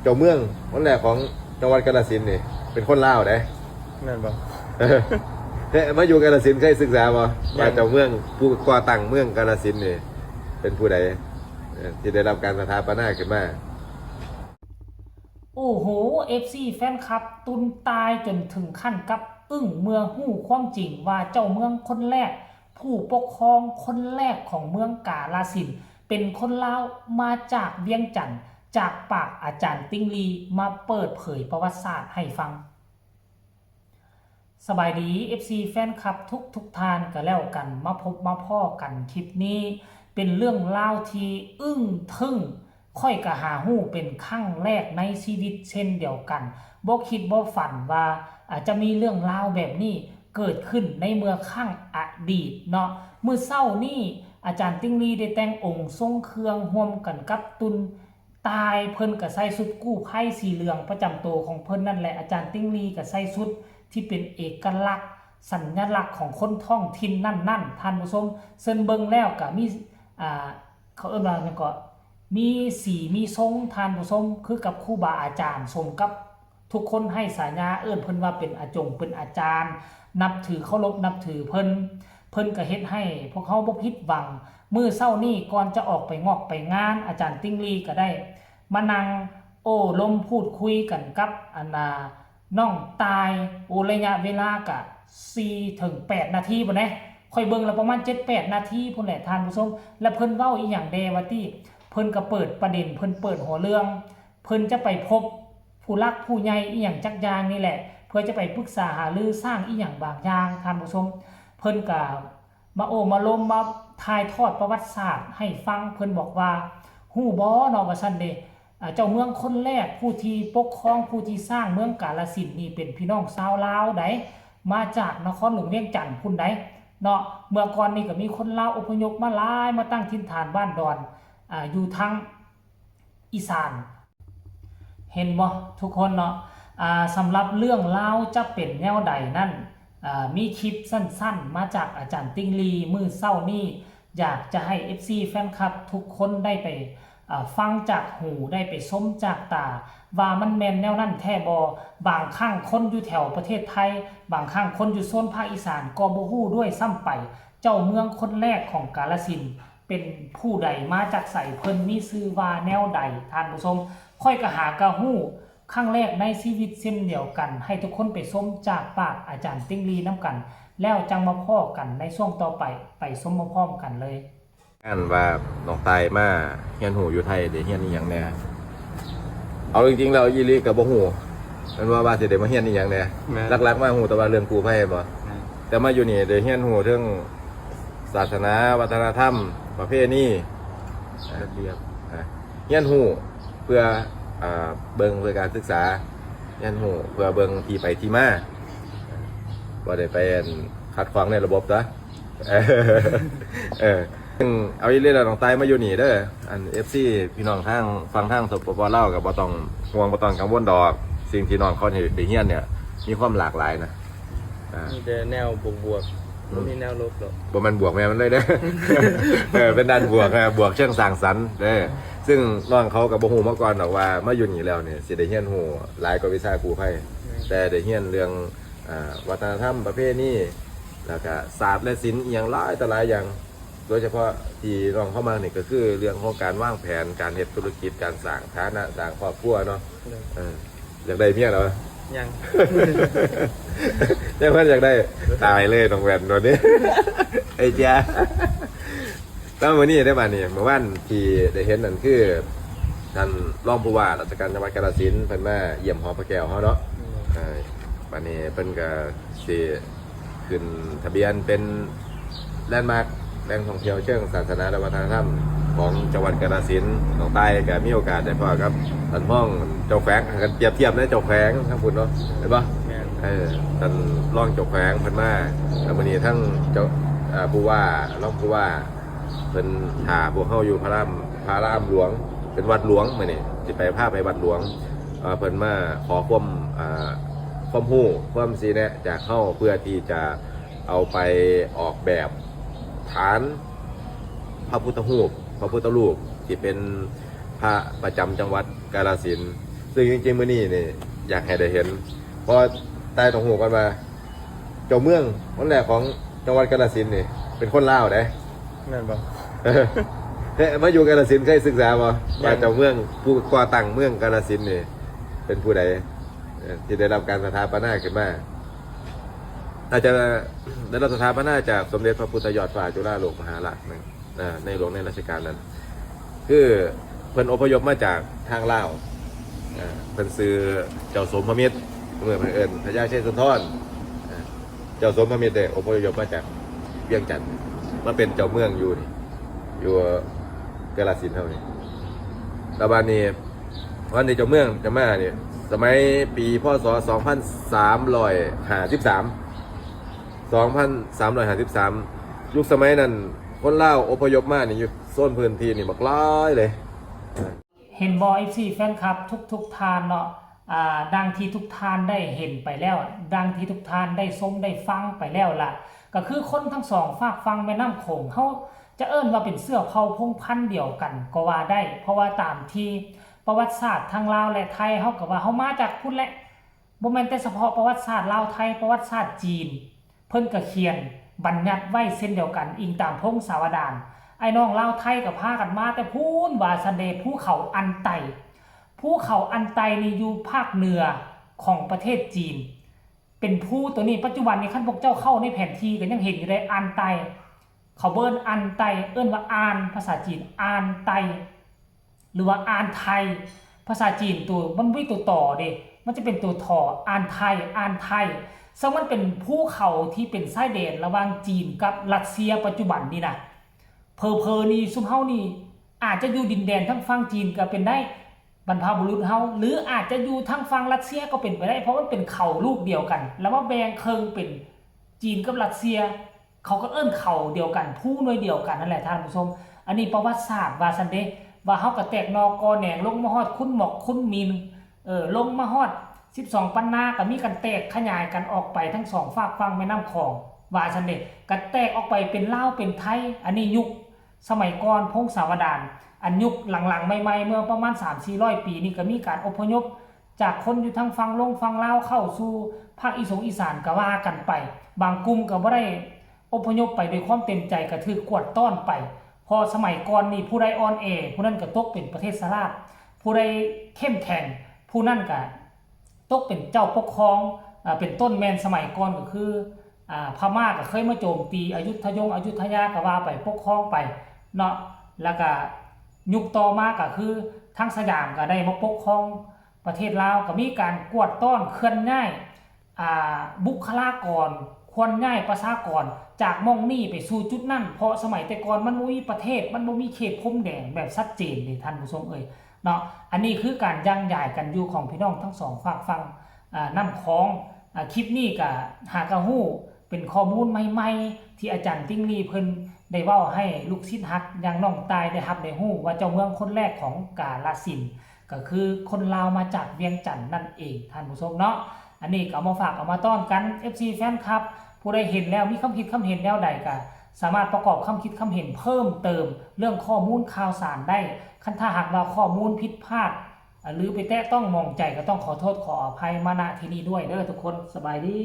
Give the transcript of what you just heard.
ເຈົ້າເມືອງຄົນແລກຂອງຈັງຫວັດກາລະສິນນີ້ ເປັນຄົນລາວເດ້. ແມ່ນບໍ່? ເອີ ແທ້ ມາຢູ່ກາລະສິນເຄີຍສຶກສາບໍ່ ຍັງ ວ່າເຈົ້າເມືອງ ຜູ້ກໍ່ຕັ້ງເມືອງກາລະສິນນີ້ ເປັນຜູ້ໃດ ເອີ ທີ່ໄດ້ຮັບການສະຖາປະນາຂຶ້ນມາ? ໂອ້ໂຫ ເອັຟຊີ ແຟນຄລັບຕຸນຕາຍຈົນເຖິງຂັ້ນກັບອຶ້ງເມື່ອຮູ້ຄວາມຈິງວ່າເຈົ້າເມືອງຄົນແລກ ຜູ້ປົກຄອງຄົນແລກຂອງເມືອງກາລະສິນ ເປັນຄົນລາວ ມາຈາກວຽງຈັນ, ຈາກປາກອາຈານຕິ່ງລີ ມາເປີດເຜີຍປະຫວັດສາດໃຫ້ຟັງ. ສະບາຍດີ ເອັຟຊີ ແຟນຄລັບທຸກໆທ່ານກະແລ້ວກັນ, ມາພົບມາພໍ້ກັນຄລິບນີ້ ເປັນເລື່ອງລາວທີ່ອຶ້ງທຶ້ງ, ຂ້ອຍກະຫາຮູ້ເປັນຄັ້ງແລກໃນຊີວິດເຊັ່ນດຽວກັນ, ບໍ່ຄິດບໍ່ຝັນວ່າ ອາ ຈະມີເລື່ອງລາວແບບນີ້ເກີດຂຶ້ນໃນເມື່ອຄັ້ງອະດີດເນາະ. ມື້ເຊົ້ານີ້ ອາຈານຕິ່ງລີໄດ້ແຕ່ງອົງຊົງເຄື່ອງຮ່ວມກັນກັບຕຸນຕາຍ, ເພິ່ນກະໃສ່ຊຸດກູ້ໄພສີເຫຼືອງປະຈຳໂຕຂອງເພິ່ນນັ້ນແຫຼະ, ອາຈານຕິ່ງລີກະໃສ່ຊຸດທີ່ເປັນເອກະລັກ ສັນຍະລັກຂອງຄົນທ້ອງຖິ່ນນັ້ນໆ ທ່ານຜູ້ຊົມ. ເຊິ່ງເບິ່ງແລ້ວກະມີ ອ່າ ເຂົາເອີ້ນວ່າຫຍັງເກາະ ມີສີມີຊົງ ທ່ານຜູ້ຊົມ, ຄືກັບຄູບາອາຈານ, ສົມກັບທຸກຄົນໃຫ້ສາຍາເອີ້ນເພິ່ນວ່າເປັນອາຈົງເປັນອາຈານ, ນັບຖືເຄົາລົບນັບຖືເພິ່ນ. ເພິ່ນກະເຮັດໃຫ້ພວກເຮົາບໍ່ຜິດຫວັງ. ມື້ເຊົ້ານີ້ກ່ອນຈະອອກໄປງອກໄປງານ, ອາຈານຕິ່ງລີກະໄດ້ມານັ່ງໂອ້ລົມພູດຄຸຍກັນກັບ ອັນ ອາ ນ້ອງຕ່າຍ, ໂອ ໄລຍະເວລາກະສີ່ເຖິງແປດນາທີພຸ້ນເດ້, ຂ້ອຍເບິ່ງແລ້ວປະມານເຈັດແປດນາທີພຸ້ນແຫຼະທ່ານຜູ້ຊົມ. ແລະເພິ່ນເວົ້າອີ່ຫຍັງແດ່ວ່າຕິ, ເພິ່ນກະເປີດປະເດັນ, ເພິ່ນເປີດຫົວເລື່ອງ, ເພິ່ນຈະໄປພົບຜູ້ຫຼັກຜູ້ໃຫຍ່ອີ່ຫຍັງຈັກຢ່າງນີ້ແຫຼະ, ເພື່ອຈະໄປປຶກສາຫາລືສ້າງອີ່ຫຍັງບາງຢ່າງທ່ານຜູ້ຊົມ. ເພິ່ນກະ ມາໂອ້ມາລົມ ມາຖ່າຍທອດປະຫວັດສາດໃຫ້ຟັງ. ເພິ່ນບອກວ່າ ຮູ້ບໍ່ເນາະ ວ່າຊັ້ນເດ, ອາ ເຈົ້າເມືອງຄົນແລກ ຜູ້ທີ່ປົກຄອງ ຜູ້ທີ່ສ້າງເມືອງກາລະສິນນີ້ ເປັນພີ່ນ້ອງຊາວລາວໃດ໋, ມາຈາກນະຄອນຫຼວງວຽງຈັນພຸ້ນໃດ໋ເນາະ. ເມື່ອກ່ອນນີ້ກະມີຄົນລາວອົບພະຍົບມາຫຼາຍ ມາຕັ້ງຖິ່ນຖານບ້ານດອນ ອາ ຢູ່ທາງອີສານ. ເຫັນບໍ່ທຸກຄົນເນາະ, ອາ ສຳລັບເລື່ອງລາວຈະເປັນແນວໃດນັ້ນ ອາ ມີຄລິບສັ້ນໆມາຈາກອາຈານຕິ່ງລີມື້ເຊົ້ານີ້, ຢາກຈະໃຫ້ເອັຟຊີແຟນຄລັບທຸກຄົນໄດ້ໄປ ອາ ຟັງຈາກຫູ, ໄດ້ໄປຊົມຈາກຕາ ວ່າມັນແມ່ນແນວນັ້ນແທ້ບໍ່. ບາງຄັ້ງຄົນຢູ່ແຖວປະເທດໄທ, ບາງຄັ້ງຄົນຢູ່ໂຊນພາກອີສານກໍບໍ່ຮູ້ດ້ວຍຊ້ຳໄປ, ເຈົ້າເມືອງຄົນແລກຂອງກາລະສິນ ເປັນຜູ້ໃດ ມາຈາກໃສ ເພິ່ນມີຊື່ວ່າແນວໃດ ທ່ານຜູ້ຊົມ. ຂ້ອຍກະຫາກະຮູ້ຄັ້ງແລກໃນຊີວິດເຊັ່ນດຽວກັນ, ໃຫ້ທຸກຄົນໄປຊົມຈາກປາກອາຈານຕິ່ງລີນຳກັນ, ແລ້ວຈັ່ງມາພໍ້ກັນໃນຊ່ວງຕໍ່ໄປ, ໄປຊົມພ້ອມໆກັນເລີຍ. ອັນວ່ານ້ອງຕ່າຍມາຮຽນຮູ້ຢູ່ໄທໄດ້ຮຽນອີ່ຫຍັງແດ່? ເອົາຈິງໆແລ້ວອີ່ຫຼີກະບໍ່ຮູ້ ແມ່ນວ່າ ວ່າຊິໄດ້ມາຮຽນອີ່ຫຍັງແດ່. ແມ່ນ. ຫຼັກໆມາຮູ້ແຕ່ວ່າເລື່ອງກູ້ໄພແມ່ນບໍ່? ແມ່ນ. ແຕ່ມາຢູ່ນີ້ໄດ້ຮຽນຮູ້ເຖິງ ສາສະໜາ, ວັດທະນະທຳ, ປະເພນີ, ລະບຽບ ອາ ຮຽນຮູ້ເພື່ອ ອາ ເບິ່ງເພື່ອການສຶກສາ, ຮຽນຮູ້ເພື່ອເບິ່ງທີ່ໄປທີ່ມາ, ບໍ່ໄດ້ໄປ ອັນ ຂັດຂວາງໃນລະບົບຕົວະ. ເອີ ເອີ ເອົາອີ່ຫຼີແລ້ວ ນ້ອງຕ່າຍມາຢູ່ນີ້ເດີ, ອັນ ເອັຟຊີ ພີ່ນ້ອງທາງ ຝັ່ງທາງ ສປປ ລາວ ກະບໍ່ຕ້ອງຫ່ວງ ບໍ່ຕ້ອງກັງວົນດອກ, ສິ່ງທີ່ນ້ອງເຂົາໄດ້ ໄດ້ຮຽນເນີ້ຍ ມີຄວາມຫຼາກຫຼາຍນະ. ອ່າ ມີແຕ່ແນວບວກໆ ອືມ ບໍ່ມີແນວລົບດອກ. ບໍ່ແມ່ນບວກແມ່ນມັນເລີຍເດ້. ເອີ ເປັນດ້ານບວກນະ, ບວກເຊີງສ້າງສັນເດ້. ຊຶ່ງນ້ອງເຂົາກໍບໍ່ຮູ້ມາກ່ອນດອກວ່າມາຢູ່ນີ້ແລ້ວນີ້ຊິໄດ້ຮຽນຮູ້ຫຼາຍກວ່າວິຊາກູ້ໄພ, ແມ່ນ ແຕ່ໄດ້ຮຽນເລື່ອງ ອ່າ ວັດທະນະທຳ ປະເພນີ ແລ້ວກະສາດ ແລະ ສິນ ອີ່ຫຍັງຫຼາຍຕໍ່ຫຼາຍຢ່າງ. ໂດຍສະເພາະທີ່ນ້ອງເຂົາມັກນີ້ກໍຄືເລື່ອງຂອງການວາງແຜນ ການເຮັດທຸລະກິດ ການສ້າງຖານະ ສ້າງຄອບຄົວເນາະ. ໂດຍ ເອີ ຢາກໄດ້ເມຍແລ້ວ? ຍັງ ຍັງບໍ່ທັນຢາກໄດ້. ຕາຍເລີຍນ້ອງແວ່ນໂດນນີ້ ໄອ້ເຈ້ຍ. ແລ້ວມື້ນີ້ເດ້ ບາດນີ້ ເມື່ອວານທີ່ໄດ້ເຫັນນັ້ນ ຄືທ່ານຮອງຜູ້ວ່າລາຊະການຈັງຫວັດກາລະສິນ ເພິ່ນມາຢ້ຽມຫໍພະແກ້ວເຮົາເນາະ. ອືມ ເອີ ບາດນີ້ເພິ່ນກໍຊິຂຶ້ນທະບຽນເປັນແລນມາກ ແຫຼ່ງທ່ອງທ່ຽວເຊີງສາສະໜາ ແລະ ວັດທະນະທຳຂອງຈັງຫວັດກາລະສິນ. ນ້ອງຕ່າຍກໍມີໂອກາດໄດ້ພໍ້ກັບທ່ານຮອງເຈົ້າແຂວງ, ຄັນປຽບທຽບໃນເຈົ້າແຂວງທາງພຸ້ນເນາະ ແມ່ນບໍ່? ແມ່ນ. ເອີ ທ່ານຮອງເຈົ້າແຂວງເພິ່ນມາ, ແລ້ວມື້ນີ້ທັງເຈົ້າ ເອີ ຜູ້ວ່າ ຮອງຜູ້ວ່າ ເພິ່ນຖ້າພວກເຮົາຢູ່ພະລາມ ພະລາມຫຼວງ ເປັນວັດຫຼວງ. ມື້ນີ້ຊິໄປ ພາໄປວັດຫຼວງ, ເອີ ເພິ່ນມາຂໍຄວາມ ເອີ ຄວາມຮູ້ ຄວາມຊີ້ແນະຈາກເຮົາ ເພື່ອທີ່ຈະເອົາໄປອອກແບບຖານພະພຸດທະຮູບ ພະພຸດທະຮູບທີ່ເປັນພະປະຈຳຈັງຫວັດກາລະສິນ. ຊຶ່ງຈິງໆ ມື້ນີ້ນີ້ຢາກໃຫ້ໄດ້ເຫັນ ເພາະວ່າຕ່າຍຕ້ອງຮູ້ກ່ອນວ່າ ເຈົ້າເມືອງຄົນແລກຂອງຈັງຫວັດກາລະສິນນີ້ ເປັນຄົນລາວເດ້. ແມ່ນບໍ່? ເອີ ເຄີຍມາຢູ່ກາລະສິນ ເຄີຍສຶກສາບໍ່ ແມ່ນ ວ່າເຈົ້າເມືອງ ຜູ້ກໍ່ຕັ້ງເມືອງກາລະສິນນີ້ ເປັນຜູ້ໃດ ເອີ ທີ່ໄດ້ຮັບການສະຖາປະນາຂຶ້ນມາ? ອາດຈະໄດ້ຮັບສະຖາປະນາຈາກສົມເດັດພະພຸດທະຍອດຟ້າຈຸລາໂລກມະຫາລາດ ໃນ ໃນຫຼວງໃນລາຊະການນັ້ນ ຄືເພິ່ນອົບພະຍົບມາຈາກທາງລາວ ເພິ່ນຊື່ເຈົ້າສົມພະມິດ ເພິ່ນເອີ້ນພະຍາໄຊສຸນທອນ ເຈົ້າສົມພະມິດເດ້ ອົບພະຍົບມາຈາກວຽງຈັນ ມາເປັນເຈົ້າເມືອງຢູ່ນີ້ ຢູ່ກາລະສິນເຮົານີ້. ແລ້ວບາດນີ້ ວັນນີ້ເຈົ້າເມືອງຈະມານີ້ ສະໄໝປີ ພ.ສ. ສອງພັນສາມຮ້ອຍຫ້າສິບສາມ ສອງພັນສາມຮ້ອຍຫ້າສິບສາມ ຍຸກສະໄໝນັ້ນ ຄົນລາວອົບພະຍົບມານີ້ ຢູ່ໂຊນພື້ນທີ່ນີ້ບັກຫຼາຍເລີຍ. ເຫັນບໍ່ ເອັຟຊີ ແຟນຄລັບທຸກໆທ່ານເນາະ ອາ ດັ່ງທີ່ທຸກທ່ານໄດ້ເຫັນໄປແລ້ວ ດັ່ງທີ່ທຸກທ່ານໄດ້ຊົມໄດ້ຟັງໄປແລ້ວລະ ກໍຄືຄົນທັງສອງຟາກຝັ່ງແມ່ນ້ຳໂຂງ ເຮົາຈະເອີ້ນວ່າເປັນເຊື້ອເຜົ່າພົງພັນດຽວກັນກໍວ່າໄດ້ ເພາະວ່າຕາມທີ່ປະຫວັດສາດທັງລາວ ແລະ ໄທ ເຮົາກໍວ່າເຮົາມາຈາກພຸ້ນແຫຼະ. ບໍ່ແມ່ນແຕ່ສະເພາະປະຫວັດສາດລາວໄທ ປະຫວັດສາດຈີນ ເພິ່ນກໍຂຽນບັນຍັດໄວ້ເຊັ່ນດຽວກັນ ອີງຕາມພົງສາວະດານ. ອ້າຍນ້ອງລາວໄທກໍພາກັນມາແຕ່ພຸ້ນວ່າຊັ້ນເດ ພູເຂົາອັນໄຕ. ພູເຂົາອັນໄຕນີ້ຢູ່ພາກເໜືອຂອງປະເທດຈີນ ເປັນພູໂຕນີ້ ປັດຈຸບັນນີ້ ຄັນພວກເຈົ້າເຂົ້າໃນແຜນທີ່ກໍຍັງເຫັນຢູ່ເດ້ ອັນໄຕ. ເຂົາບໍ່ເອີ້ນອັນໄຕ ເອີ້ນວ່າອານ ພາສາຈີນ ອານໄຕ ຫຼືວ່າອານໄທ. ພາສາຈີນໂຕ ມັນບໍ່ມີໂຕຕໍເດ້ ມັນຈະເປັນໂຕທໍ ອານໄທ ອານໄທ ເຊິ່ງມັນເປັນພູເຂົາທີ່ເປັນຊາຍແດນລະຫວ່າງຈີນກັບຣັດເຊຍປັດຈຸບັນນີ້ນະ. ເຜີໆນີ້ ຊຸມເຮົານີ້ອາດຈະຢູ່ດິນແດນທາງຝັ່ງຈີນກໍເປັນໄດ້ ບັນພະບຸລຸດເຮົາ ຫຼືອາດຈະຢູ່ທາງຝັ່ງຣັດເຊຍກໍເປັນໄປໄດ້ ເພາະມັນເປັນເຂົາລູກດຽວກັນ ແລ້ວມາແບ່ງເຄິ່ງເປັນຈີນກັບຣັດເຊຍ. ເຂົາກໍເອີ້ນເຂົາດຽວກັນ ພູໜ່ວຍດຽວກັນນັ້ນແຫຼະທ່ານຜູ້ຊົມ. ອັນນີ້ປະຫວັດສາດວ່າຊັ້ນເດ ວ່າເຮົາກໍແຕກໜໍ່ກໍແໜງ ລົງມາຮອດຄຸນໝອກຄຸນມິນ ເອີ ລົງມາຮອດສິບສອງປັນນາ ກໍມີການແຕກຂະຫຍາຍກັນອອກໄປທັງສອງຟາກຝັ່ງແມ່ນ້ຳຂອງ ວ່າຊັ້ນເດ ກໍແຕກອອກໄປເປັນລາວເປັນໄທ. ອັນນີ້ຍຸກສະໄໝກ່ອນພົງສາວະດານ ອັນຍຸກຫຼັງໆ ໃໝ່ໆ ເມື່ອປະມານສາມສີ່ຮ້ອຍປີນີ້ ກໍມີການອົບພະຍົບ ຈາກຄົນຢູ່ທາງຝັ່ງລົງຝັ່ງລາວເຂົ້າສູ່ພາກອີສົງອີສານກໍວ່າກັນໄປ ບາງກຸ່ມກໍບໍ່ໄດ້ອົບພະຍົບໄປດ້ວຍຄວາມເຕັມໃຈ ກໍຖືກກວາດຕ້ອນໄປ ເພາະສະໄໝກ່ອນນີ້ຜູ້ໃດອ່ອນແອ ຜູ້ນັ້ນກໍຕົກເປັນປະເທດສະລາດ ຜູ້ໃດເຂັ້ມແຂງ ຜູ້ນັ້ນກໍຕົກເປັນເຈົ້າປົກຄອງ ອາ ເປັນຕົ້ນແມ່ນສະໄໝກ່ອນກໍຄື ອາ ພະມ້າກໍເຄີຍມາໂຈມຕີອະຍຸດທະຍົງ ອະຍຸດທະຍາກໍວ່າໄປ ປົກຄອງໄປເນາະ ແລ້ວກໍຍຸກຕໍ່ມາກໍຄືທາງສະຫຍາມກໍໄດ້ມາປົກຄອງ ປະເທດລາວກໍມີການກວາດຕ້ອນເຄື່ອນຍ້າຍ ອາ ບຸກຄະລາກອນ ເຄື່ອນຍ້າຍປະຊາກອນຈາກໝ່ອງນີ້ໄປສູ່ຈຸດນັ້ນ ເພາະສະໄໝແຕ່ກ່ອນມັນບໍ່ມີປະເທດ ມັນບໍ່ມີເຂດພົມແດນແບບຊັດເຈນເດທ່ານຜູ້ຊົມເອີຍເນາະ. ອັນນີ້ຄືການຢ່າງຢາຍກັນຢູ່ຂອງພີ່ນ້ອງທັງສອງຟາກຝັ່ງ ອາ ນ້ຳຂອງ. ອາ ຄລິບນີ້ກະຫາກະຮູ້ເປັນຂໍ້ມູນໃໝ່ໆ ທີ່ອາຈານຕິ່ງລີເພິ່ນໄດ້ເວົ້າໃຫ້ລູກສິດຮັກຢ່າງນ້ອງຕ່າຍໄດ້ຮັບໄດ້ຮູ້ວ່າເຈົ້າເມືອງຄົນແລກຂອງກາລະສິນ ກໍຄືຄົນລາວມາຈາກວຽງຈັນນັ້ນເອງທ່ານຜູ້ຊົມເນາະ. ອັນນີ້ກໍເອົາມາຝາກເອົາມາຕ້ອນກັນ ເອັຟຊີ ແຟນຄລັບ ຜູ້ໃດເຫັນແລ້ວມີຄຳຄິດຄຳເຫັນແນວໃດ ກໍສາມາດປະກອບຄຳຄິດຄຳເຫັນເພີ່ມເຕີມເລື່ອງຂໍ້ມູນຂ່າວສານໄດ້. ຄັນຖ້າຫາກວ່າຂໍ້ມູນຜິດພາດ ຫຼືໄປແຕະຕ້ອງໝອງໃຈ ກໍຕ້ອງຂໍໂທດຂໍອະໄພມາ ນະ ທີ່ນີ້ດ້ວຍເດີທຸກຄົນ. ສະບາຍດີ.